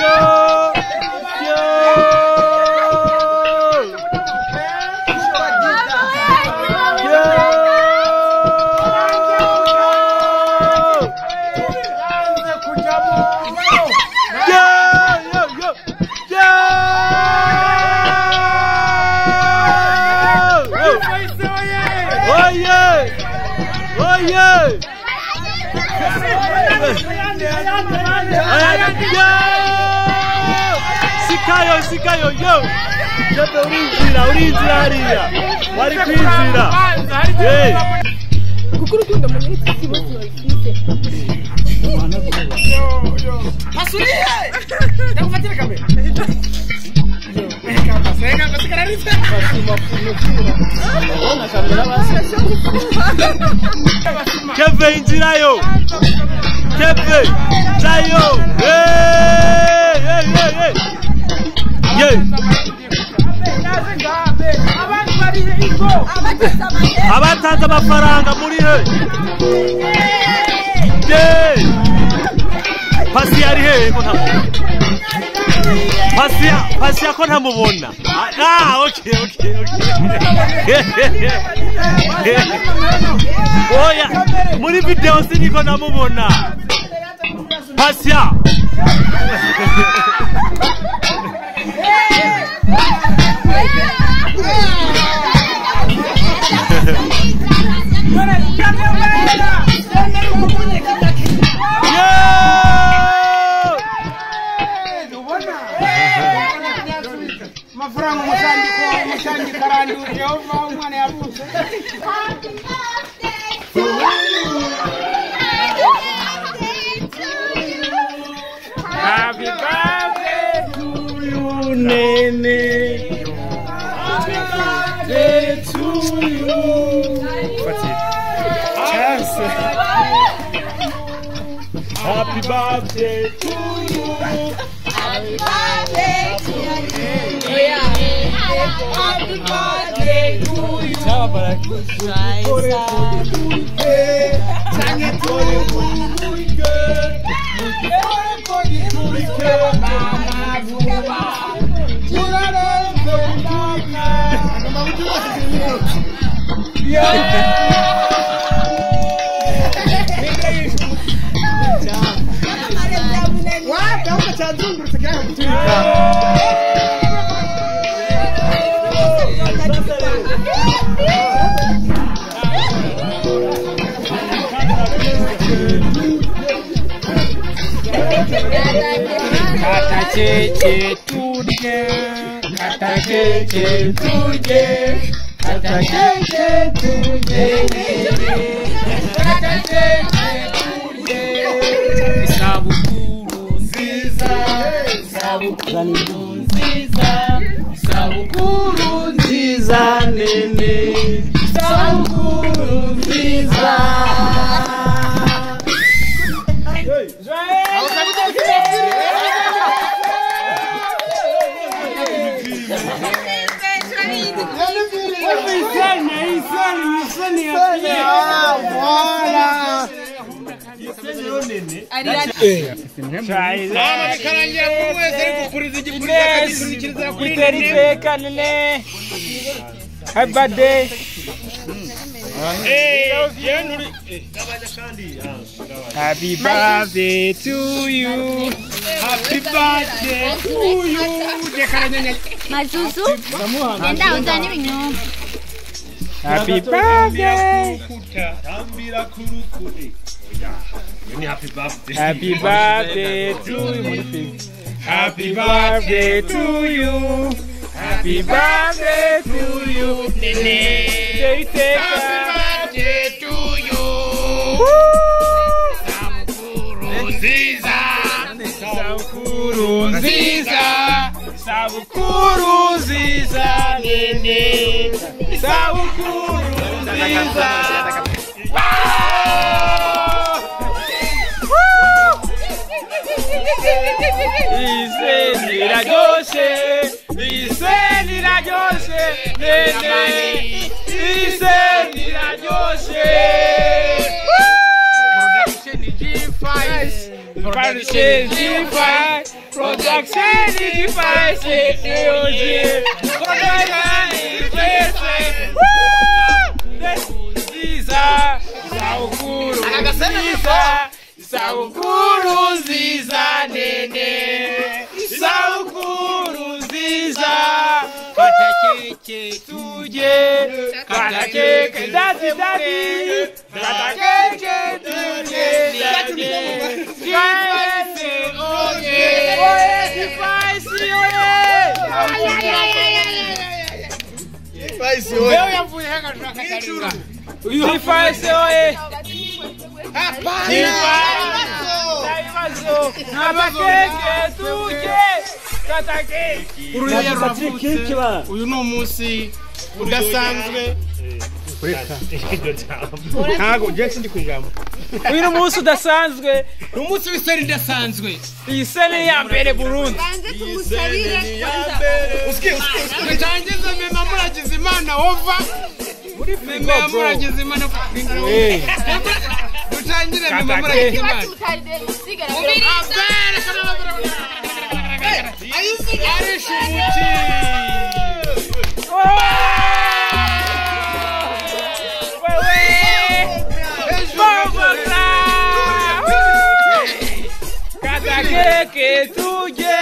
Yo! Yo! Sikayo, sikayo, yo! Jebe urinzira, urinzira hariya. Wari kwinzira. Hey. Kuko urukundo munini si bose babifite. Yo, yo. Pasuriye! Ndakufatira kamera. Keve injirayo. Keve jayo. Hey, hey, hey, hey. Yeah. Abatanze amafaranga muri he? Yeah. Pasi ari he ko ntamubona. Pasi, pasi ko ntamubona. Ah, okay, okay, okay. Oya, muri video siniko namubona. Pasia. Happy birthday to you, Nene. Happy birthday to you. Chance. Happy birthday to you. Happy birthday to you. Happy birthday to you. Kata turye, kata keke turye, kata keke turye, kata keke turye. Isabukuru nziza, isabukuru nziza, isabukuru nziza nene, isabukuru nziza. Happy birthday. Happy birthday to you. Happy birthday to you. Mazuzu, genda uzane ibinyobwa. Happy birthday. Happy birthday. Happy birthday to you. Happy birthday to you. Happy birthday to you. Happy birthday to you. Sabukuru nziza. Sabukuru nziza. Sabukuru nziza nene. Sabukuru nziza. Iraryoshe, iseni iraryoshe, nene, iseni iraryoshe. Production G5, production G5, Production Device Production Nziza Isabukuru nziza Isabukuru nziza nene Isabukuru nziza Kata keke tuje Kata keke dadi dadi Kata keke tuje dadi Difáisi oye Oye difáisi oye Difáisi oye Difáisi oye Uyu ni umunsi udasanzwe. Ntago je sindi kwijambo. Uyu ni umunsi udasanzwe. Ni umunsi w'iseri idasanzwe. Iyi seri ya mbere Burundi. Banze tumusabire kwanza. Usikie usikie. Mutangize mema muragize Imana over. Mema muragize Imana. Mutangire mema muragize Imana. Kata keke tuje,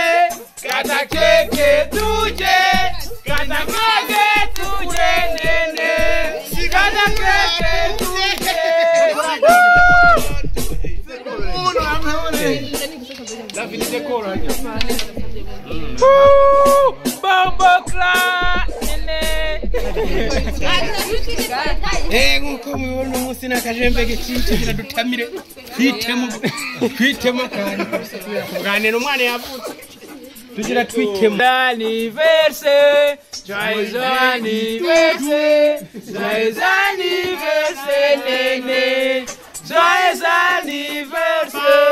kata keke tuje, kata keke tuje nene, kata keke tuje. Bombo cla nene. Nkuko mubibona umunsi n'akajembe gicice kiradutamire twitemo kandi kuganira umwana yavutse tugira twitemo. Anniversaire, joyeux anniversaire, joyeux anniversaire nene, joyeux anniversaire.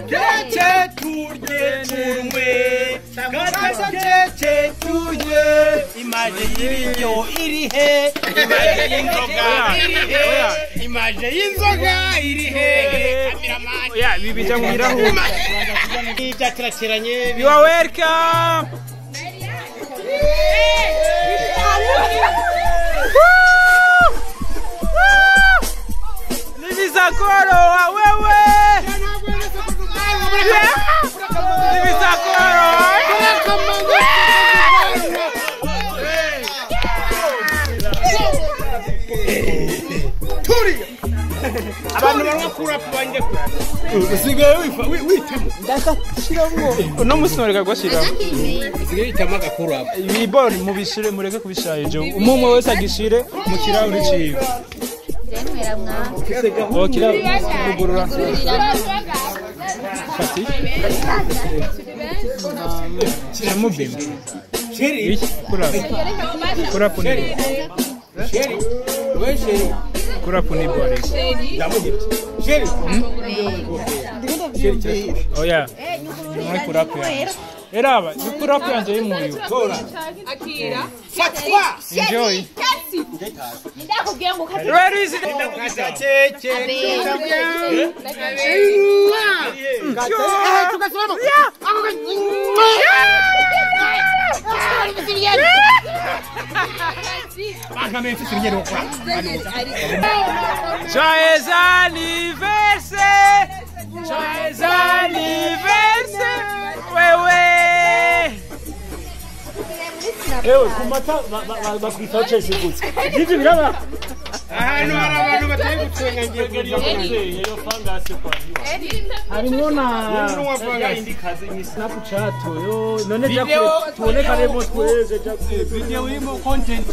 Keke turye turwe Keke turye Imaje y'ibiryo iri he Imaje y'inzoga iri he Imaje y'inzoga iri he Kameramani Ya bibija mu birahuri Byatiratiranye. You are welcome. Libizakoro wewe. Libizakoro. Turi. Abantu barwa kura banje kura. Usigaye witamo. Ndakashiramo. No musi noreka gwashiramo. Usigaye witamo agakura. Ibibori mubishire mureke kubishira ejo. Umwe wese agishire mu kirahuri ciwe. Okay, kugurura. Fati. Shiramo bimwe. Sheri. Kura. Kura puni. Sheri. We sheri. Kura puni bore. Sheri. Sheri. Oh yeah. Muri kura puni. Eraba, ni kura puni anje imuyu. Tora. Akira. Fatwa. Enjoy. Ndakubwiye ngo ukate. Where is it? Joyeux anniversaire! Joyeux anniversaire! Wewe! Ewe kumata bakwita Chelsea gutse. Ivyo biraba. Ahantu hari abantu batari gusenga ngiye iyo fangasi kwa Harimo na Snapchat yo none jakure tubonekane mo tweze jakure video irimo content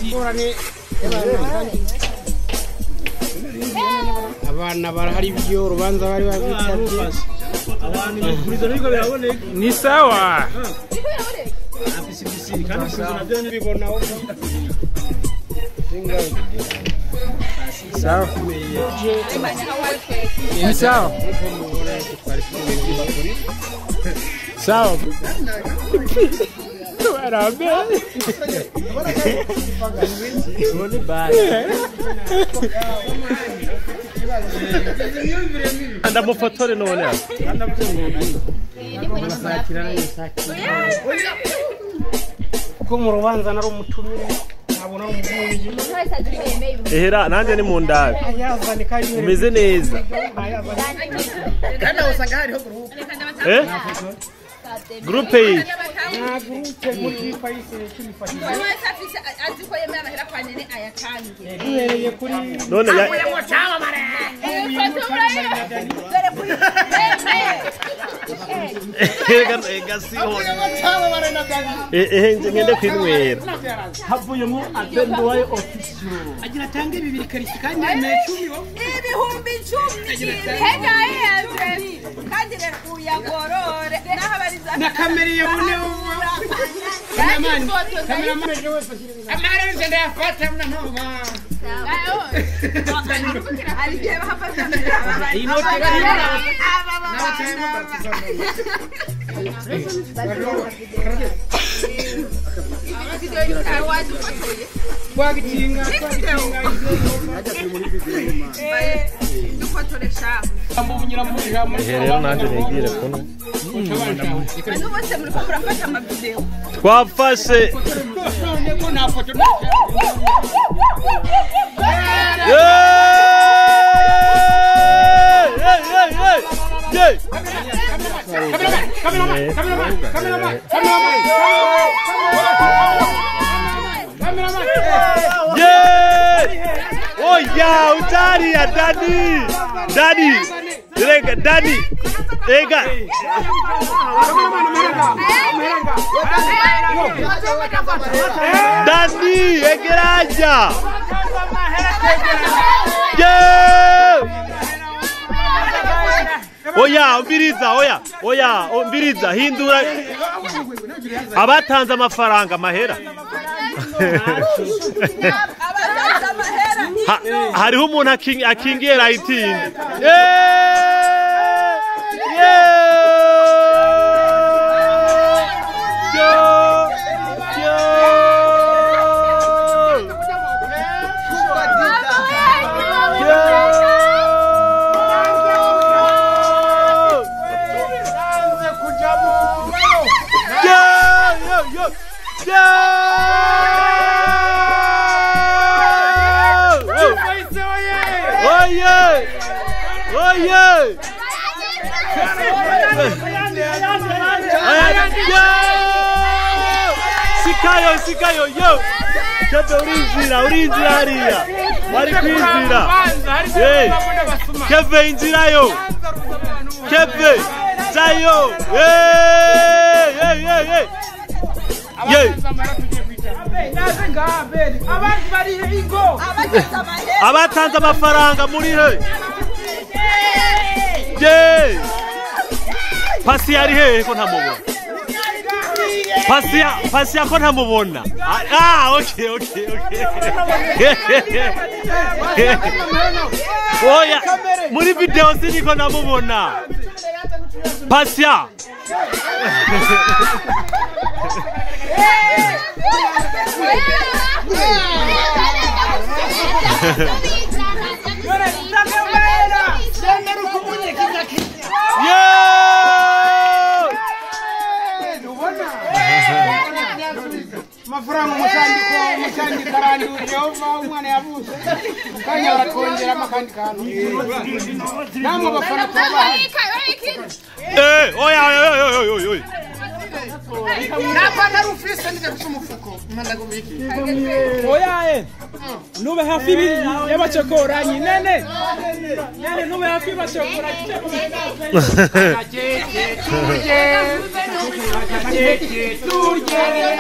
abana barahari ibyo urubanza bari babitabye abantu kurizo niko biraboneka ni sawa sawa ni sawa sawa. Ndamufotore none. Ko mu rubanza nari umutumire nabona umuvuyi. Ehera nanje ni mu ndabe. Umeze neza. Kandi usanga hariho groupe. Eh? Groupe yi. Na groupe muri payise kimifashije. Aziko yemeye amahera kwa nene ayatange. Duhereye kuri none ya ngende kwinywera havuyemo abenduwaye official agira atange bibiri karisi kandi yemeye 10 ibihumbi 10 hega kandi rero uyagorore nahabariza na kamera yabone amara nje ndayafata mna ntoma Rero nanjye nigire kuno twafashe. Oya, utaria Dani. Dani. Rega Dani. Rega. Dani, egeraja. Yeah! Oya, umbiriza, oya. Oya, umbiriza, hindura. Abatanze amafaranga mahera. Hariho umuntu akingiye rayitingi. Sikayo, sikayo, yo! Kebe urinjira, urinjira hariya. Bari kwinjira. Hey! Kebe injirayo. Kebe, jayo. Hey, hey, hey, hey. Hey. Abatanze amafaranga muri he? Yeah! Pasi yari hehe ko ntamubona? Pasiya, pasiya ko ntamubona. Ah, okay, okay, okay. Oya, muri video siniko namubona. Pasiya. Yeah! Mafaranga umushandiko umushandiko aranduriye umwana yavutse kanya baratwongera amakandi kantu namwe bafana tubaha. Eh, oya oya oya oya oya. Napa narufise ndije kumufuko ndagubiki. Oya eh. Nube hafi y'abacokoranyi nene. Nene nube hafi y'abacokoranyi.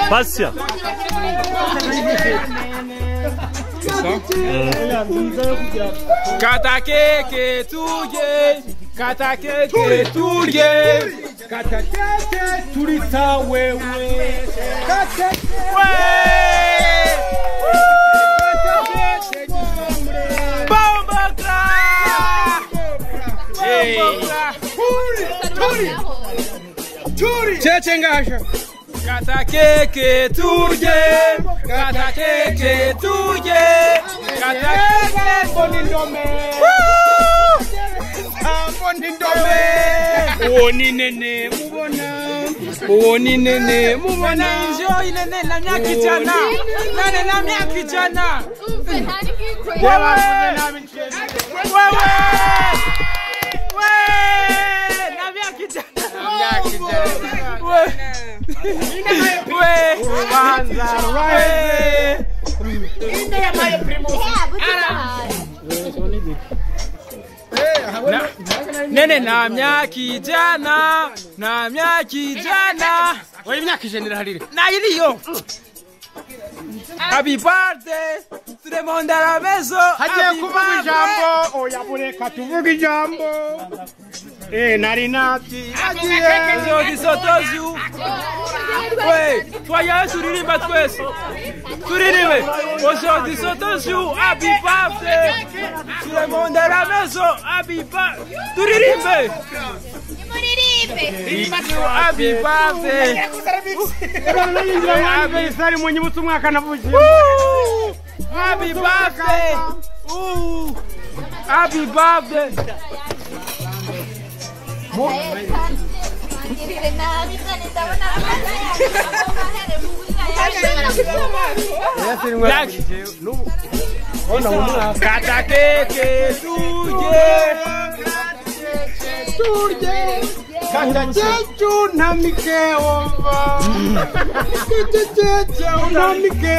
Pasya. Katakeke tuje, katakeke tuje, katakeke tulita wewe, katakeke bomba kra, turi, turi, turi, cheche ngasha. Kata keke turye, kata keke turye, kata keke mbona indome. Uwo ni nene mubona, uwo ni nene mubona. Injo inene na myaka ijana, nane na myaka ijana. Wewe na myaka ijana. We urubanza ruraheze. Nene na myaka ijana, na myaka ijana. Oya imyaka ijana iraharire. Nayiriyo. Happy birthday to the monde à la maison. Hagiye kuvuga ijambo. Oya bureka tuvuge ijambo. Nari nati agiye. Ouais, soyez turirimba twese. Turirimbe. Aujourd'hui c'est un jour, happy birthday. Tout le monde à la maison, happy birthday. Turirimbe. Happy birthday. Happy birthday. Happy birthday. Kata keke turye, turye, kata keke unamike ova, kata keke unamike.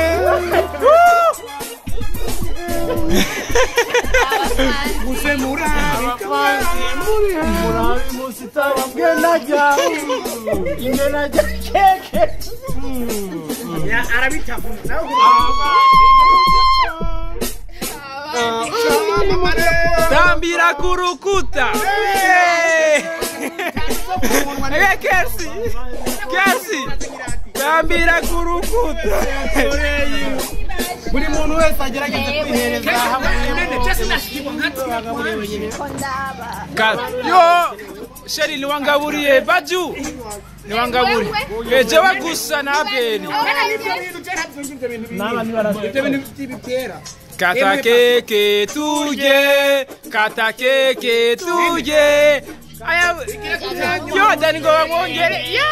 Muse murabi, murabi musitaba ngenaja, ngenaja keke. Ya arabita. Tambira kurukuta. Kersi, Kersi. Tambira kurukuta. Buri muntu wese agerageza kwihereza hamwe. Yo, sheri niwangaburiye baju. Niwangaburiye. Jewe gusa na Abeli. Kata keke turye, kata keke turye. Aya, yo dani ngo bamwongere. Ya.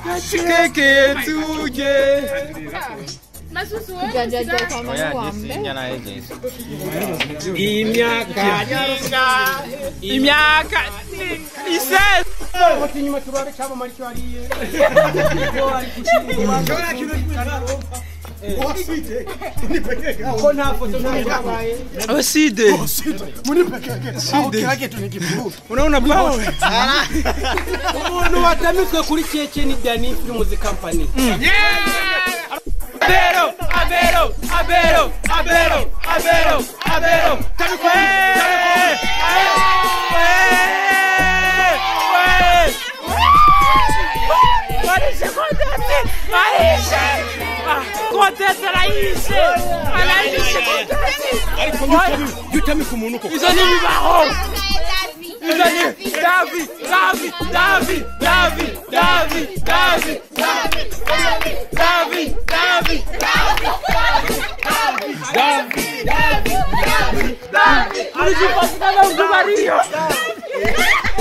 Kata keke turye. Imyaka isese. Oside. Unaona bao. Umuntu watamitswe kuri keke ni Danny Films Company. Abero, Abero, Abero, Abero, Abero, Abero.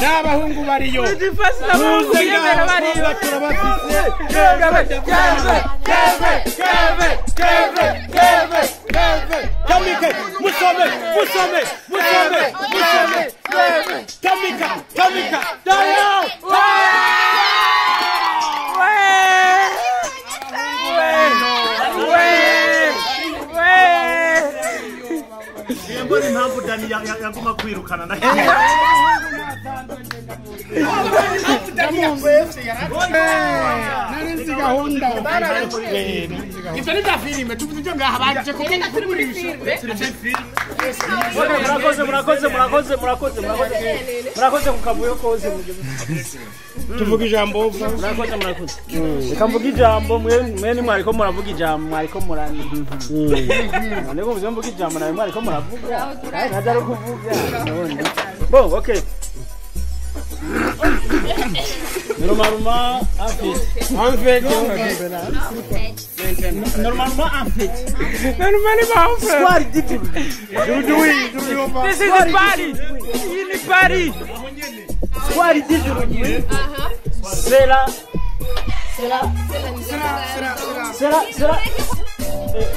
N'abahungu bariyo musome musome musome musome tamika tamika daya. Mbona impamvu Dani yaguma kwirukana na nari gahunda ibyo ni bya filime tuvuze ibyo ngaha baje kugurisha. Murakoze murakoze murakoze murakoze murakoze kukavuyo kose tuvuga ijambo murakoze murakoze reka mvuga ijambo mwe ni mwariko muravuga ijambo mwariko murani none ko mvuga ijambo nawe mwariko muravuga ntaza ari kuvuga none bo okay. Normalement, en fait. En fait. Normalement, en fait. Normalement, en fait. Soir d'aujourd'hui. This is the party. In the party. Soir d'aujourd'hui. C'est la. C'est la.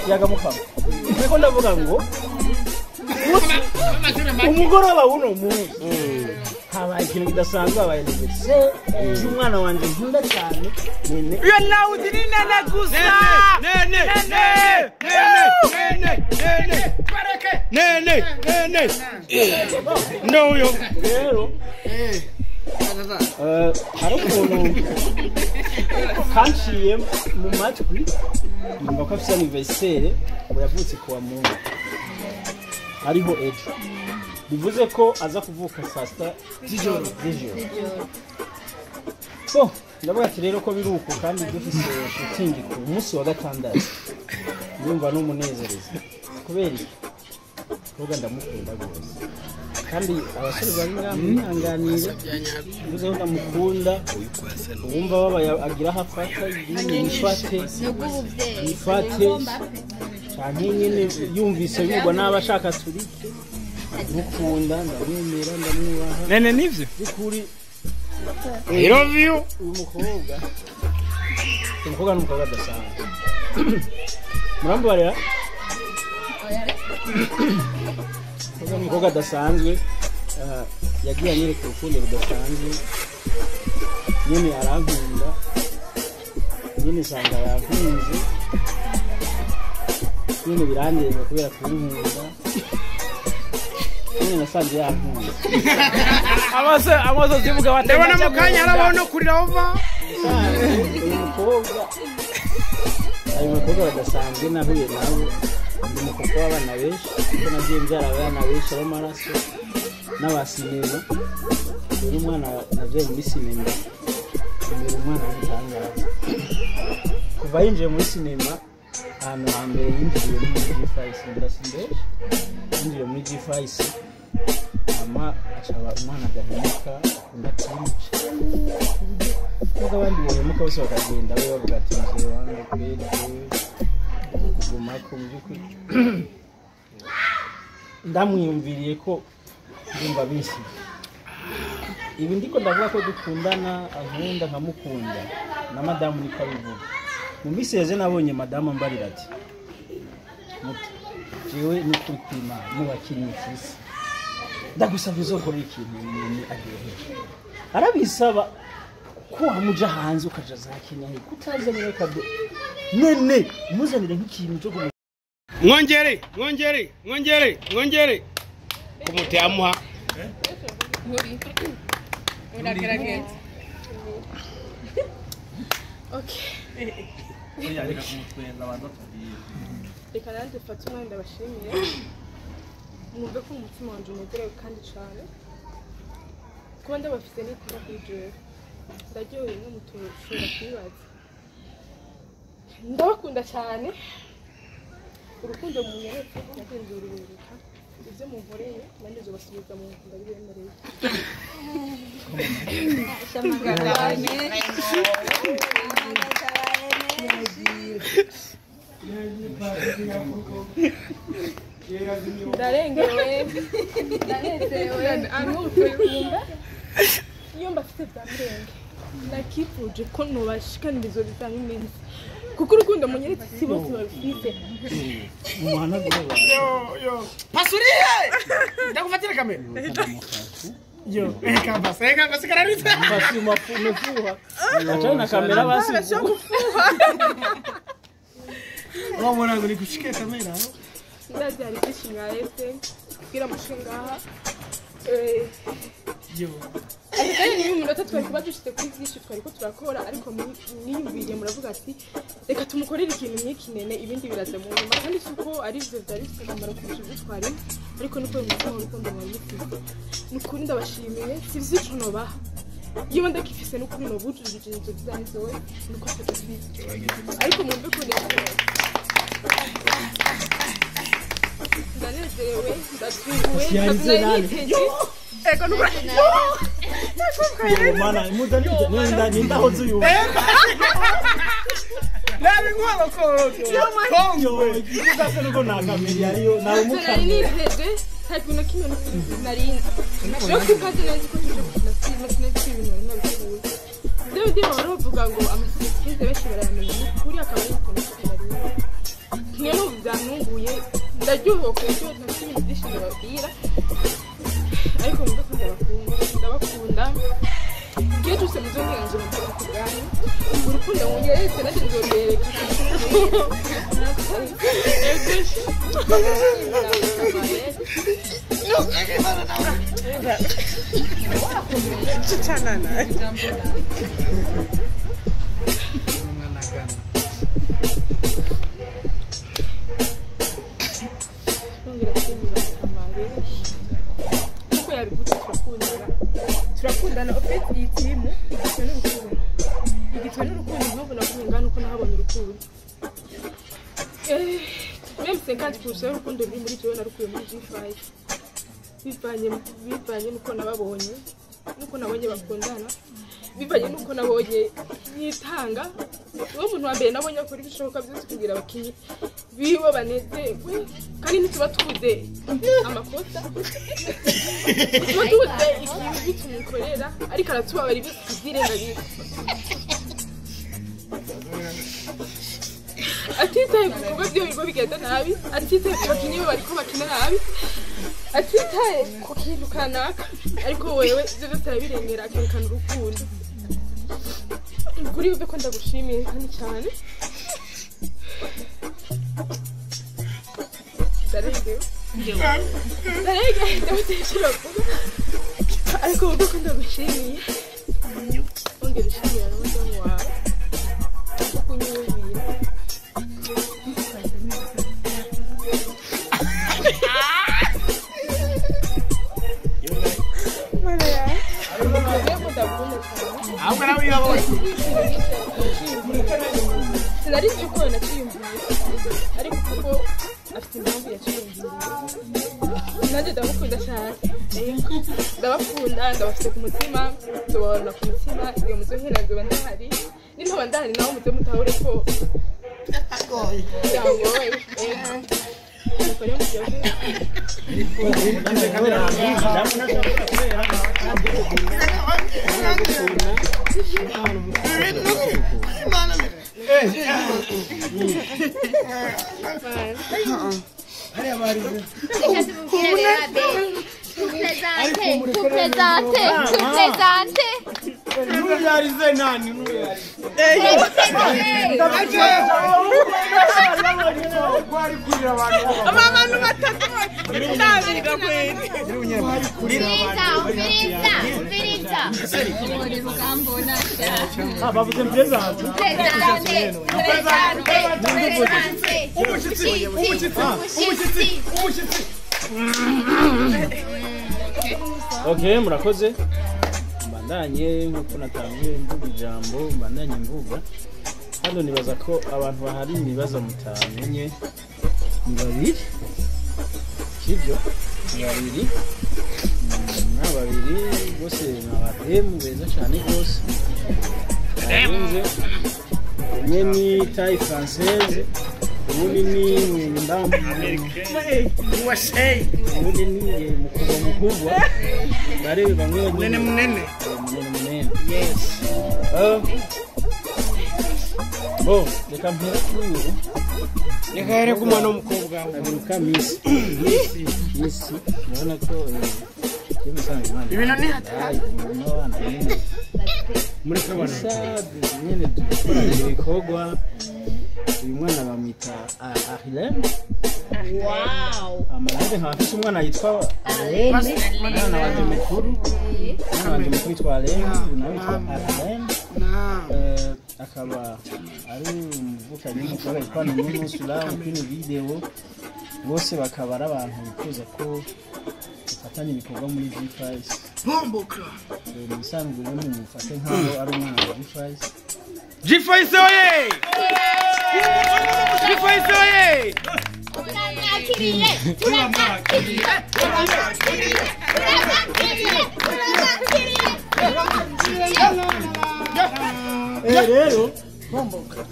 Yagamuka. Niko ndavuga ngo umugoroba w'uno munsi habaye ikintu kidasanzwe, habaye anniversaire y'umwana wanjye nkunda cyane. Nene Iyo nawe uzi ni Nene gusa. Nene Nene Nene Nene Nene Nene Ndoyo rero hari ukuntu kanciye mu matwi numva ko afite anniversaire ngo yavutse kuwa Mungu ariho ejo, bivuze ko aza kuvuka saa sita z'ijoro. So ndavuga ati rero ko biri uko kandi dufise shooting ku munsi wa gatandatu, ndumva n'umunezereza kubera iki kuvuga ndamukunda rwose, kandi abasore bari mwihanganire bivuze ko ndamukunda, uwumva babaye agira aho afata yifate yifate canke nyene yumvise bigwa n'aba ashaka turike, mukunda ndamwemera ndamwubaha. Nene nivyo by'ukuri I love you. Uyu mukobwa ni umukobwa adasanzwe. Murambabarira, umukobwa ni umukobwa adasanzwe, yagiye anyereka urukundo rudasanzwe, nyene arankunda, nyene usanga yankunze, nyene birandenga kubera kunkunda, nyene nasanze yankunze. Amaso amaso zivuga Ndabona mu kanya harabaho no kurira ova. Uyu mukobwa, ayo bakobwa badasanzwe nahuye nabo, ndi umukobwa w'abana benshi kuko nagiye mbyara abana benshi b'amaraso n'abasinema. Rero umwana navyaye muri sinema, mbere umwana w'igitangaza. Kuva yinjiye muri sinema, ahantu hambere yinjiriye ni muri G5, ndasimbesha yinjiriye muri G5, hama acaba umwana agahemuka, akunda timu cane nubwo abandi bohemuka bose bakagenda, we bavuga ati mzee wangu kweli jewe kugumako mu by'ukuri ndamwiyumviriye ko ndumva binsize. Ibi ndiko ndavuga ko dukundana, ankunda nkamukunda, na madamu niko abivuga. Mu minsi yeze nabonye madamu ambarira ati muto jewe n'ukuri kw'Imana mu bakinyi mfise ndagusavye uzokora ikintu nene aryohewe. Arabisaba ko wamuja hanze ukaja za Kenya he kutazanira kado nene muzanire nk'ikintu cyo kumu Mwongere mwongere mwongere mwongere kumute amuha Uragerageza. Okay. Reka nanjye mfate umwanya ndabashimire, mwumve ko umutima wanjye unezerewe kandi cyane kuba ndabafise n'iteka kuri jewe, ndaryohewe nk'umutungo ushobora kwibaza. Ndabakunda cyane, urukundo munyeretse nagenze urubereka, ibyo munkoreye nanjye nzobasubiza mu nzu ndabibemereye. Ndarengewe, ndanezerewe, anukumva iyo mbafite bya mirenge nakifuje ko nobashikanirizo bizamimeze, kuko urukundo munyeretse si bose babifise. Umuhanagura Yo yo pasuriye ndakufatira kamera. Yo eka basi eka basi kararitse basi umefuha achana na kamera basi. Wa mwanangu nikushike kamera. Ndazi hari byinshi mwaretse kugira amushinga aha. Yo Kandi ni umunota twari kuba dushyize kuri byinshi twari ko turakora, ariko mwiyumviriye muravuga ati reka tumukorere ikintu nk'ikinene, ibindi biraza mu nyuma. Kandi si uko ari byo byari bifite akamaro kurusha ibyo twarimo, ariko niko uyu mutima w'urukundo mwari mufite. Ni ukuri ndabashimiye, si byiza ico nobaha iyo ndakifise n'ukuri nobujuje inzozi zanjye zowe nuko tutafise, ariko mwumve ko nezerewe, ndanezerewe, ndatunguwe, ntabwo nari niteze. Ego nukuri Mana imudani ninda ninda hozu yu. Nabi ngwalo Kongo. Ikuza nuko nakamenya ariyo na umuka. Nari nta kintu na kimwe narinzi. No kukaze nzi ko tuje gukina filime sinzi ibintu nabiteguye. Ibyo ndi bahora bavuga ngo amasurprise benshi barayamenya kuri akaba ari ukuntu nari. Kimwe mu byantunguye ndaryohewe ku buryo ntafite ibintu byinshi ndababwira. Ariko mwumve ko ndabakunda. Igihe cyose muzongera nzobabwira ku bwanyu. Urukundo munyeretse nanjye nzobereka. Kuko yabivuze turakundana ofet iyi timu igizwe n'urukundo impamvu navuye ngana uko nahabonye urukundo même 50% y'urukundo ruri muri jewe narukuye muri G5 bivanye nuko nababonye nuko nabonye bakundana bivanye nuko nabonye yitanga uwo muntu wa mbere nabonye akora ibishoboka byose kugira abakinyi biwe banezerwe kandi ntituba tubuze amakosa tuba tubuze ikintu tumukorera ariko aratubabara ibyo tubyirengagiza atitaye ku bikorwa byiwe biriko bigenda nabi atitaye ku bakinyi be bariko bakina nabi atitaye ku kintu kanaka ariko wewe ivyo vyose arabirengera akerekana urukundo kuri wewe ko ndagushimiye kandi cyane ndarengewe ndamutekera vuba ariko wewe ko ndagushimiye ongera ushimira n'umudamu wawe kuko unyumvira Sinari nzi uko naciyumviye ariko kuko afite impamvu yaciyumviye nanjye ndamukunda cyane ndabakunda ndabafite ku mutima nzobahorana ku mutima iyo muzohera nzoba ndahari n'intaba ndahari nawe muze mutahure ko byangoye mukore muryohe. Présentez. Okay, murakoze. Mbandanye nkuko natangiye mvuga ijambo, mbandanye mvuga. Hano nibaza ko abantu bahari nibaza mutamenye ni babiri. Sibyo? Ni babiri. Na babiri bose ni abademu beza cyane rwose. Umwe ni taille française, uwundi ni ndamu USA, uwundi ni mukubwa mukubwa. Bari bamwe munene munene. Munene. Yes. Bo, reka mpere kuri uyu. Reka here ku mwana w'umukobwa. Abiruka Miss. Miss. Urabona ko ibintu ni hatari. Muri kabana nyene dukora ibikorwa. Uyu mwana bamwita Arilene. Wow. Amarade nkaba afise umwana yitwa Arlene. Umwana wanje mukuru. Umwana wanje mukuru yitwa Arlene, uyu nawe yitwa Arlene. Akaba ari umuvukanyi w'umukobwa yitwa Nunu Sula ukina video. Bose bakaba ari abantu bifuza ko dufatanya ibikorwa muri G5. Bomboka. Mu bisanzwe rero mumufate nk'aho ari umwana wa G5. G5 oye! G5 oye! Turamwakiriye, turamwakiriye, turamwakiriye, turamwakiriye, turamwakiriye. Rero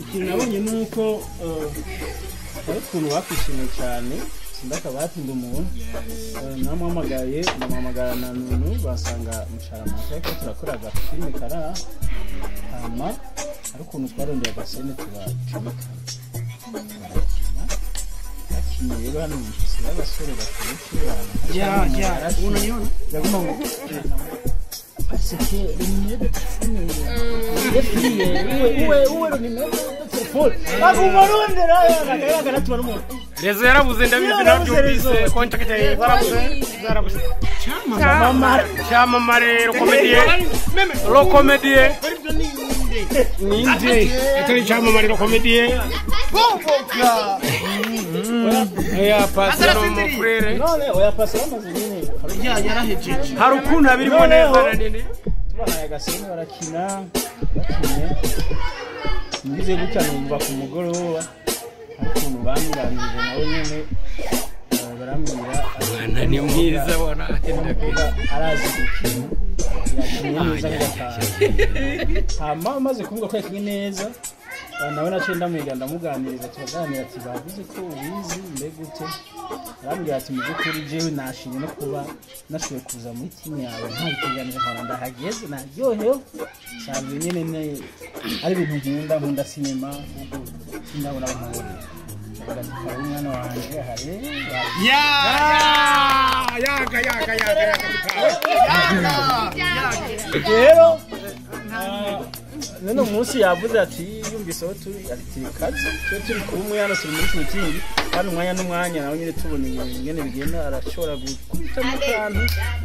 ikintu nabonye ni uko hari ukuntu bakwishimiye cyane sindakabatinda umuntu. Namuhamagaye ndamuhamagara na Nunu basanga musharamasa ariko turakora agafilime karaha hama hari ukuntu twarondeye agasene tubacomeka barakina bakinye. Rero hano mu ijosi y'abasore batetse. Ya, unaniona? Yaguma ngo parce que le numéro de téléphone est uwe uwe le numéro de téléphone aguma rondera akagatuma n'umuntu. Réseau yarabuze, ndabizi, nabyumvise, contact zarabuze, zarabuze. Cyamamare. Cyamamare, comédien, le comédien ninde atari cyamamare, le comédien ya pasi no mon frère. None oya pasi bamaze nyine. Ya, yarahejeje. Hari ukuntu abirimo neza na nene. Tubahaye agasene barakina bakinye ngize gutya numva ku mugoroba hari ukuntu bamwiranirije nawe nyine, barambwira ati, Mwana ni mwiza wana. Umukobwa arazi gukina, yakinye neza gatanu. Hama umaze kuvuga ko yakinye neza, nawe naciye ndamwiga ndamuganiriza turaganira ati bavuze ko ubizi mbe gute? Arambwira ati mu by'ukuri jewe nashimye no kuba nashoboye kuza muri timu yawe ntabiteganije nkora ndahageze naryohewe nsanzwe nyine ari ibintu nkunda nkunda sinema ubwo sindabona aho nkabona. Ndavuga ati kare umwana wanje aha rero. Ya, yaga yaga yaga yaga yaga. Rero none umunsi yavuze ati yumvise aho turi ati kazi twe turi kumwe hano turi muri shooting kandi umwanya n'umwanya nawe nyine tubona ingene bigenda arashobora gukubitamo akantu.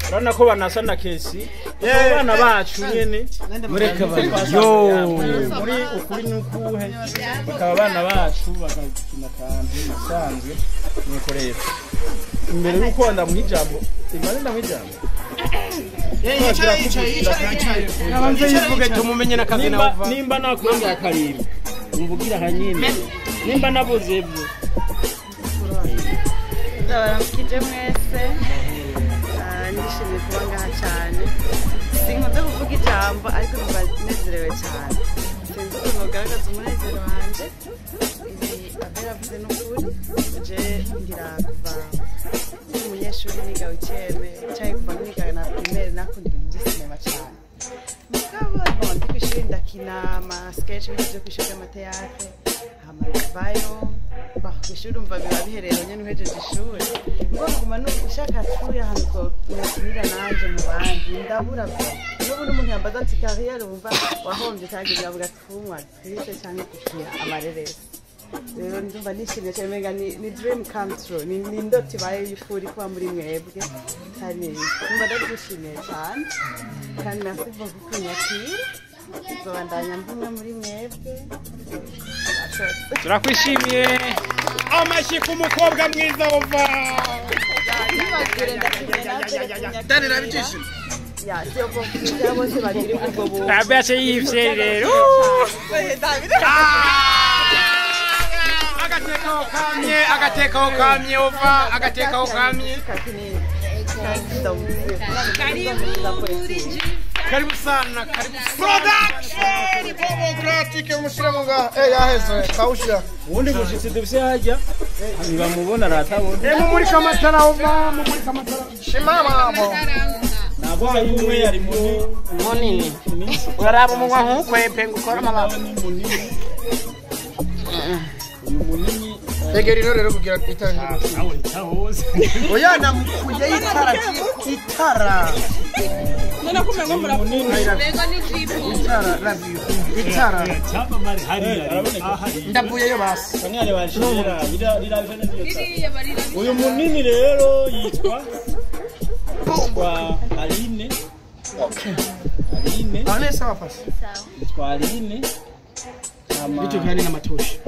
Urabona ko banasa na kesi abana bacu nyene. Mureka yo. Muri ukuri n'ukuhe bakaba abana bacu bagakina akantu bisanzwe. Nuko rero imbere y'uko ndamuha ijambo imbere ndamuha ijambo. Yicaye yicaye yicaye yicaye. Abanze yivuge tumumenye n'akazi nimba nawe uva. Nimba nakwanga karimbi umvugira hanyine nimba nabuze byo. Ndabaramukije mwese. Ndishimiye kuba ngaha cyane. Sinkunze kuvuga ijambo ariko numva nezerewe cyane. Sinzi ukuntu ugaragaza umunezero wanjye. Ibi Abel avuze ni ukuri. Je ngira kuva ndi umunyeshuri niga wikeme cyangwa kuva niga na primaire nakunda ibintu by'isinema cyane. Mugabo bon, ndi kw'ishuri ndakina ama sketch ibintu byo kw'ishuri by'amathéâtre hama ndavayo. Bah, kw'ishuri umva biba bihereye nyene uhejeje ishuri ngo nguma ushaka tuya ahantu ko nokinira nanje mu bandi ndabura bwo. N'ubu n'umuntu yambaza ati carrière wumva wahombye cyangwa yavuga ati kuba umu actrice cyangwa gukina amareresi. Rero ndumva nishimye cyane umenga ni dream come true, ni indoto ibaye y'ukuri kuba muri mwebwe kandi ndumva ndabyishimiye cyane. Kandi merci beaucoup kunyakira. Nzobandanya mba umwe muri mwebwe. Murakoze. Turakwishimiye. Amashyi ku mukobwa mwiza uva. Ntibagire ndashimye nawe. Dani nabijishije. Ya si opportunité ya bose bagira ubwo buntu. Abe yace yivye rero. Agatekaho kamye, agatekaho kamye uva, agatekaho kamye. Karibu sana, karibu. Production democratique mushiramo nga yaheze kawusha. Ubundi mushitsi dufise hajya ntibamubona aratabona. Mumurika amatara uva, mumurika amatara. Shimama hapo. Navuze yuko umwe yari Munini uraraba umunwa nk'ukwepe ngo ukore amababa. Ni munini uyu munini. Tegera ino rero kugira itangire. Awe itahoze. Oya namukuye itara itara. None ko umengo murapfuye. Mbega ni jibu. Itara love you. Itara. Cyamamare hariya araboneka. Ndavuyeyo basi. Bamwe bashira rirabije neza. Ririya barira. Uyu munini rero yitwa Aline. Aline. Ane sawa fasi. Yitwa Aline. Hama Bityo kandi n'amatoshi.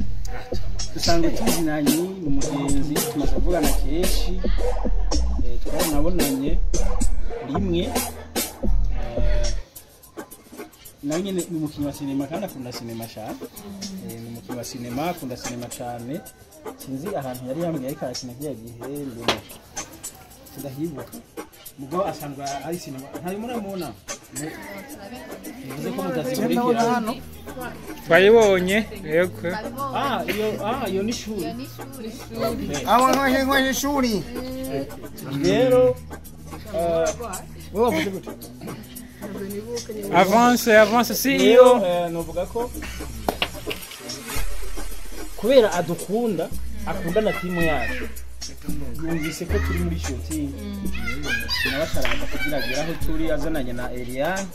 Dusanzwe tuzinanye ni umugenzi tumaze kuvugana kenshi. Twaranabonanye rimwe. Nawe nyine ni umukinnyi wa sinema kandi akunda sinema cyane. Ni umukinnyi wa sinema akunda sinema cyane. Sinzi ahantu yari yambwiye ariko arakina kiriya gihe mbona sindahibuka mugabo asanzwe ari sinema ntayo muramubona. Bivuze ko mutazikurikirana. Twayibonye yego. Iyo ni ishuri. Aho nko ishuri. Rero wowe wavuze gute? Avance avance CEO. Novuga ko kubera adukunda akunda na timu yacu. Yumvise ko turi muri shooting nawe asharaza kugira agere aho turi azananye na Eliane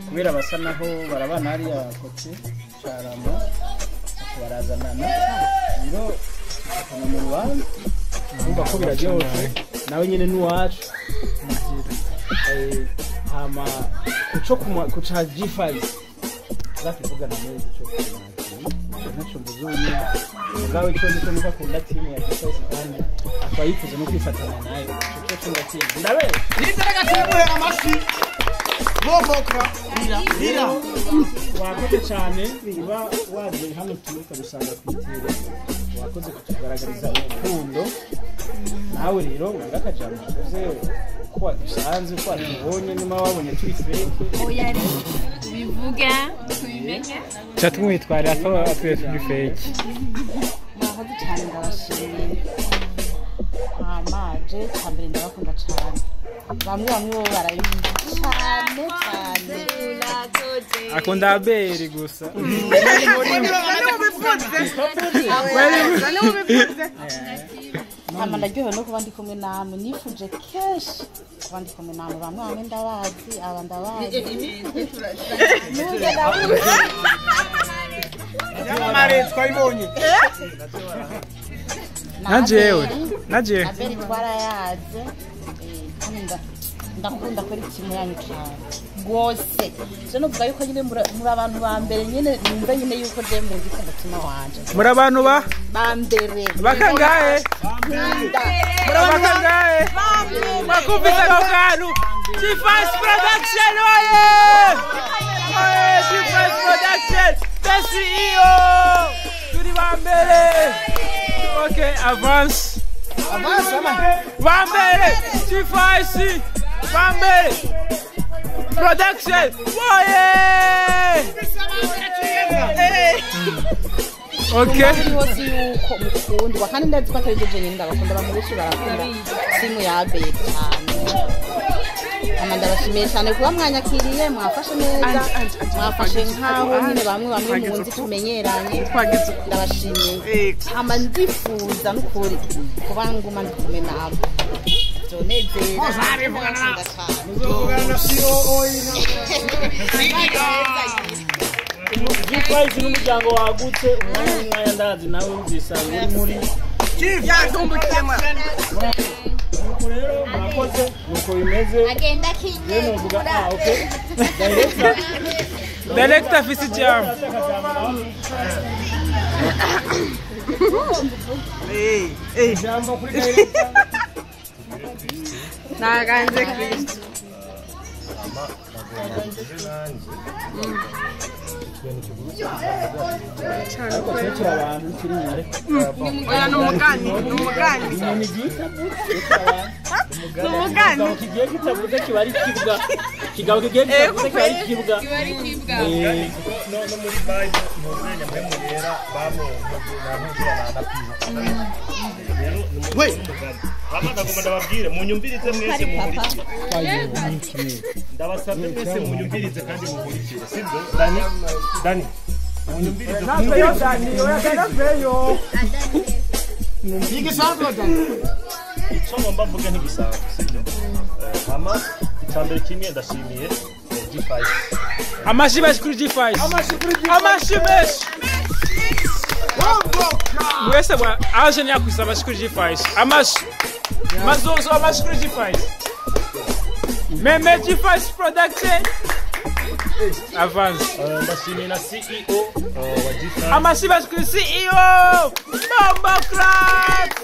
kubera basa naho barabana hariya kote Carama barazanana rero akana mu rubanza urumva ko biraryoshe nawe nyine n'uwacu hama kuco kuca G5 zakivugana neza ico ntacyo mvuze ubu ubwawe cyo nicyo nuko akunda timu ya G5 kandi akaba yifuza no kwifatanya nayo icyo cyo ndakizi ndabe niteraga timuhera amashyi bobokra rira wakoze cyane uba waje hano turuka gusanga ku itere wakoze kutugaragariza urukundo nawe rero ugira akajambo uvuze ko wadusanze ko watubonye nyuma wabonye turi feke oya tubivuge tubimenye Chatumwitwarira twe turi fake. Murakoze cyane ndabashimiye. Amaje cyambere ndabakunda cyane. Bamwe bamwe bo barabizi cyane cyane. Akunda aberi gusa. Hama ndaryohewe no kuba ndi kumwe namwe nifuje kenshi kuba ndi kumwe namwe bamwe bamwe ndabazi aba ndabazi. Yamamare twayibonye. Najewe najewe Aberi twarayaze kandi ndakunda kuri timu yanyu cyane rwose. Je novuga yuko nyine muri abantu ba mbere nyine numva nyine yuko je muzi ku mutima wanje. Muri abantu ba mbere bakangahe? Muri bakangahe? Bakubise ako kantu. G5 Production oye! Oye G5 Production the CEO turi ba mbere. Okay, avance. Avance ama. Ba mbere G5 ba mbere Production oye! Okay. Hose yuko mukundwa kandi ndazi ko atari je nyine ndabakunda abantu benshi barakunda simu ya Abel cyane. Hama ndabashimiye cyane kuba mwanyakiriye mwafashe neza mwafashe nkaho nyine bamwe bamwe munzi tumenyeranye ndabashimiye. Hama ndifuza n'ukuri kuba nguma ndi kumwe nabo byonezera. Muzovugana na CEO G5 n'umuryango wagutse umwanya n'umwanya ndazi nawe uzisanga uri muri nuko rero murakoze nuko bimeze agenda kinye novuga okay Director afise ijambo. Ijambo kuri director Naganze Kristo. Ariko twe turi abantu turi inyuma. Oya ni umugani, ni umugani. Inyoni igiye itavuze Ni umugani. Ikigabo kigiye kitavuze kiba ari kibwa. Ikigabo kigiye kitavuze kiba ari kibwa. Kiba ari kibwa. No muri Bible ntuzenya mwe murera bamuhura na piza. Rero ni umugani. Hama ndagomba ndababwire munyumvirize mwese munkurikire. Ndabasabye mwese munyumvirize kandi munkurikire, sibyo? Dani, Dani. Munyumvirize. Naveyo Dani, oya naveyo. Igisanzwe Dani. Icyo ngomba mvuge ntigisanzwe, sibyo? Hama icambere kimwe ndashimiye G5. Amashi menshi kuri G5. Amashi kuri G5. Amashi menshi. Mwese bwa aje nyakwisa amashi kuri G5. Amashi. Mazozo amashi kuri G5. Meme G5 Production. Avance. Ndashimiye na CEO wa G5. Amashi menshi kuri CEO. Bomba Crack.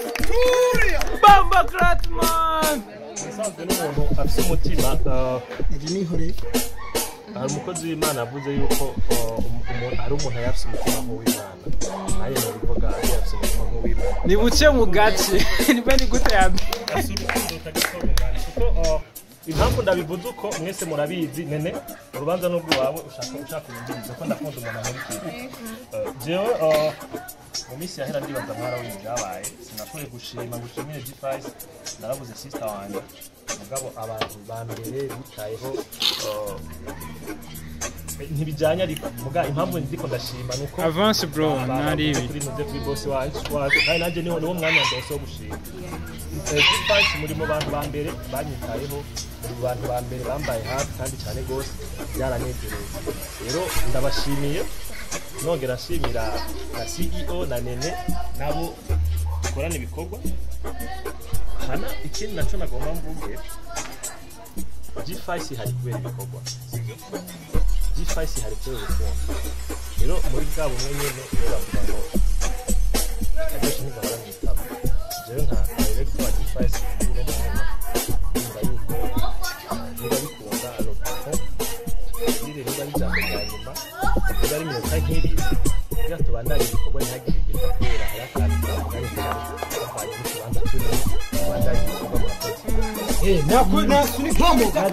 Bomba Crack man. Musanzwe n'umuntu afise umutima hari umukozi w'Imana avuze yuko hari umuntu yafise umutima nk'uw'Imana. Naye nobivuga yafise umutima nk'uw'Imana. Ni buce mu gace. Niba ni gute ya afise urukundo rutagira uko rungana. Kuko Impamvu ndabivuze uko mwese murabizi nene urubanza n'ubwo ushaka unyumvirize ko ndakunda umuntu ankurikira. Jewe mu minsi yahera ndibaza mwarabonye ibyabaye, sinashoboye gushima gushimire G5, narabuze sister wanjye, mugabo abantu ba mbere bitayeho ntibijyanye ariko muga impamvu ndiko ndashima nuko Avance bro, nari ibi. Kuri ntuze kuri boss wacu kandi nanjye niho niwo mwanya ndose wo gushima. G5 muri mu bantu ba mbere banyitayeho, muri mu bantu ba mbere bambaye hafi kandi cyane gose byaranegereye. Rero ndabashimiye, nongera nshimira na CEO na Nene nabo dukorana ibikorwa. Hana ikindi naco nagomba mvuge, G5 hari kubera ibikorwa, sibyo? G5 hari kubera urukundo. Rero muri bwa bumwe nyene iyo bavuga ngo abenshi ntibahora mwitaba, jewe nka director wa G5 kuri uno mwanya ndumva yuko niba bikunda alopafo rire niba ari ijambo rya nyuma, niba ari iminota nk'ibiri kugira tubandanye ibikorwa ntihagire igipfa kubera hari akantu twavuganye bavanye n'ikibanza turimo tubandanye ibikorwa. Murakoze. Nasunika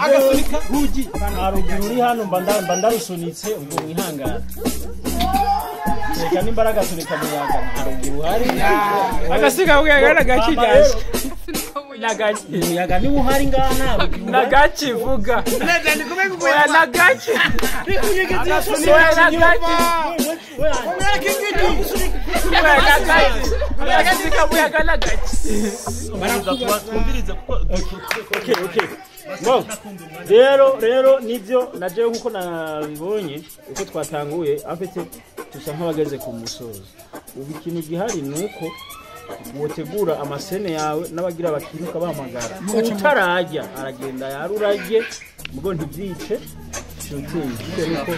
agasunika rugi haruguru uri hano mba ndarusunitse ubwo mwihangana. Reka n'imbaraga asunika muyaga haruguru hari Agasiga ubwenge n'agaki gashi. Nagaki. Umuyaga niwo uhari ngaha ntabwo. Nagaki vuga. Oya nagaki. Oya nagaki. Oya nagaki. Agasiga umuyaga nagaki. Twumvirize kuko Okay. Bo. Rero nivyo naje nkuko nabibonye uko twatanguye afite tusa nk'abageze ku musozo. Ubu ikintu gihari nuko wotegura amasene yawe n'abagira bakiruka bahamagara. Utarajya aragenda yarurajye mugo ntibyice shooting nuko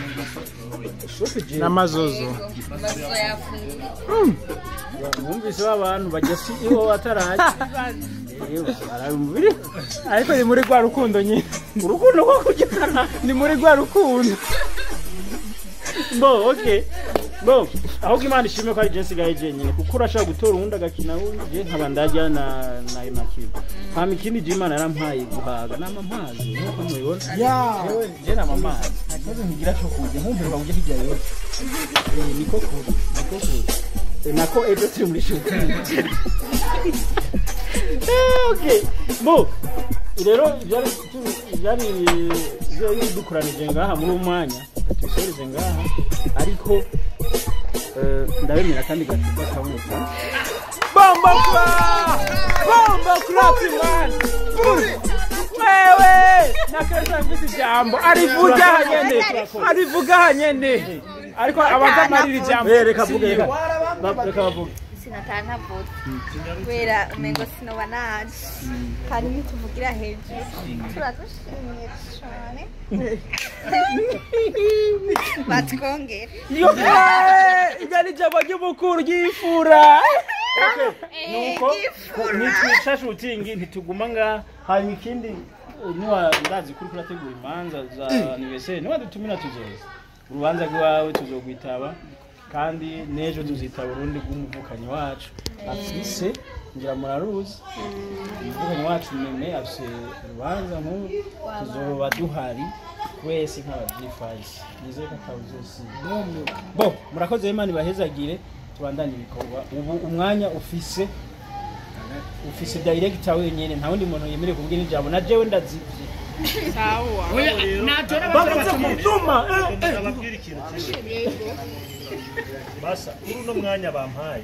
N'amazozo. Amazozo yafunguye. Mwumvise abantu bajya si iwo batarajya. Ariko ni muri rwa rukundo nyine. Urukundo rwo kujyana ni muri rwa rukundo. Bo okay. Bo ahubwo Imana ishimwe ko ari je nsigaye jenyine kuko urashaka gutora uwundi agakina je nkaba ndajya na Immaculee. Hama ikindi je Imana yarampaye guhaga nama mpazi nkuko mubibona. Jewe je nama mazi. Nta kibazo nkigira cyo kujya nkumbuka kujya hirya yo. Niko kuri niko kuri. Nako ejo turi muri shooting. Okay. Bo rero byari dukoranije ngaha muri umwanya tubisoreze ngaha ariko ndabemera kandi gacupa kaboneka. Bomba clap man. Wewe nakeza mfite ijambo arivuga hanyene arivuga hanyene ariko abanza amarira ijambo. Reka vuge reka bavuge. Sinatana vuga kubera umengo sinoba naje kandi ntituvugira hejuru turadushimiye cyane batwongere. Ibyo ni ijambo ry'umukuru ry'ifura. Nuko nitwica shooting ntituguma ngaha. Hanyuma ikindi niwa ndazi kuri kurategura imanza za anniversaire niwa dutumira tuzoza urubanza rwawe tuzogwitaba kandi n'ejo tuzitaba urundi rw'umuvukanyi wacu afise ngira muraruzi umuvukanyi wacu meme afise urubanza nk'ubu tuzoba duhari wese nk'aba G5 nizeye ko atawuzosiba. Bo murakoze Imana ibahezagire tubandanye ibikorwa. Ubu umwanya ufise director wenyene nta wundi muntu yemerewe kuvuga ijambo na jewe ndazivye. Sawa. Bavuze kuduma. Ndababwira ikintu kimwe. Basa kuri uno mwanya bampaye